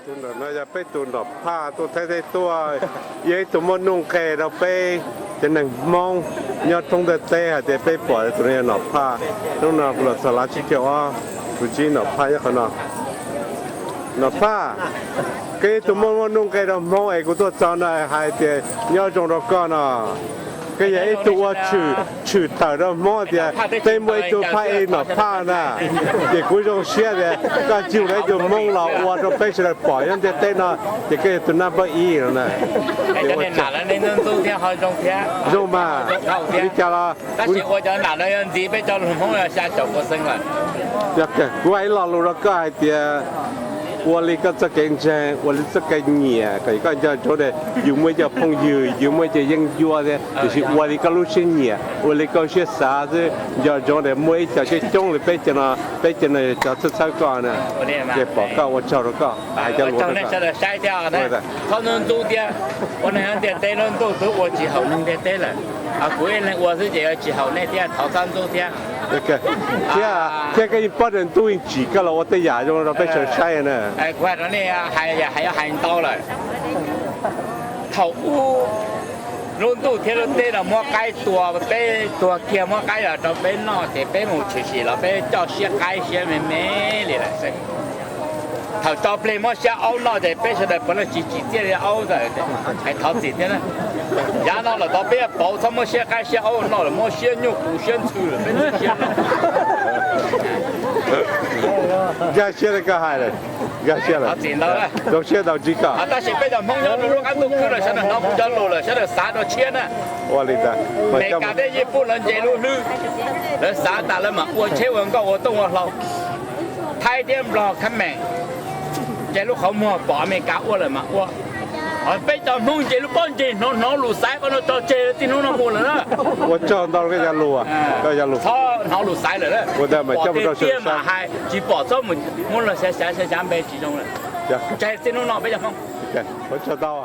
Tus ntawm no yog peb tus Nom Phaj tuaj Thaib teb tuaj, yog ib tug muaj nuj nqes rau peb cov neeg Hmoob nyob thoob ntiaj teb hais tias peb pom tus no yog Nom Phaj. Hnub no kuv los txog Lav Tsib Caug Ob, kuv ntsib Nom Phaj nyob qhov no. Nom Phaj, koj yog ib tug muaj muaj nuj nqes rau Hmoob es kuv tuaj txog no hais tias nyob zoo rau koj no. Koj yog ib tug ua tshwm tawm rau Hmoob tias peb muaj ib tug phaj ej Nom Phaj na. Ces kuv zoo siab tias koj cig lawv ib tug Hmoob los ua rau peb sawv daws pom nyob ntiaj teb no, ces koj yog tus naj npawb ib no na. Zoo mas, li cas los ntxiv peb cov Hmoob xya caum pua xeeb lawm. Kuv hais ib lo lus rau koj hais tias ua li koj txoj kev ntseeg, ua li txoj kev nyiam kom koj nco ntsoov tias yus muaj ib co phooj ywg, yus muaj ib co yeeb ncuab thiab, tiam sis ua li koj lub siab nyiam, ua li koj siab xav xwb. Nco ntsoov tias muaj ib co coob coob li peb cov no, peb cov no yog cov txhawb txhawb koj na, ces pom koj ua tsaug rau koj. Hais cov lus rau koj. Txhob ntxub ntxub thiab, ua neeg ntiaj teb lub ntuj twb ua tsis haum neeg ntiaj teb lawm, kuv ib leeg ua xwb ces yuav tsis haum nej thiab, thov txhob ntxub thiab. Thiab, thiab koj yeej paub tias ntuj yeej tsim koj los ua tej yam zoo rau peb sawv saib na. Kuv hais rau nej, hais hais ntau lawm. Thaum ub lub ntuj thiab lub teb no muab qaib tua, peb tuag kiag muab qaib los rau peb noj ces peb mus tshwm sim los peb coj siab qaib siab me me li lawm xwb. Thaum tso plig muab siab aub noj ces peb sawv daws puav leej tsis tsim txiaj li aub ntawd, hais thov txim thiab na. Yav no lawm tod peb yuav pauv txhob muab siab qaib siab aub noj lawm, muab siab nyuj qus siab ntxhw lawm peb tsis siab noj. Nkag siab li koj hais lawm, nkag siab lawm. Zoo siab tau ntsib koj. Tab sis peb cov Hmoob nyob rau lub qab ntuj khwb lawm sawv daws hnov kuv cov lus lawm sawv daws xav rau tshiab na. Ua li ntawd, Meskas thiab Yiv Pub lawv nce lub hlwb, lawv xav tas lawv mam ua tsheb ua nkoj ua tooj ua hlau. Thaib thiab Nplog Khamees nce lub qhov muag pom Amelikas ua lawm mas ua. Peb cov Hmoob nce lub pob ntseg hnov hnov lus xaiv qhov no tso tseg txij hnub no mus lawm na. Ua tsaug ntau koj cov lus, koj cov lus. Txhob hnov lus xaiv lawm. Pom tiag tiag mas hais, tsis pom txhob mus muab los xyav xyav xyav npe tsis zoo lawm. Tseg txij hnub no peb cov Hmoob. Ua tsaug ntau.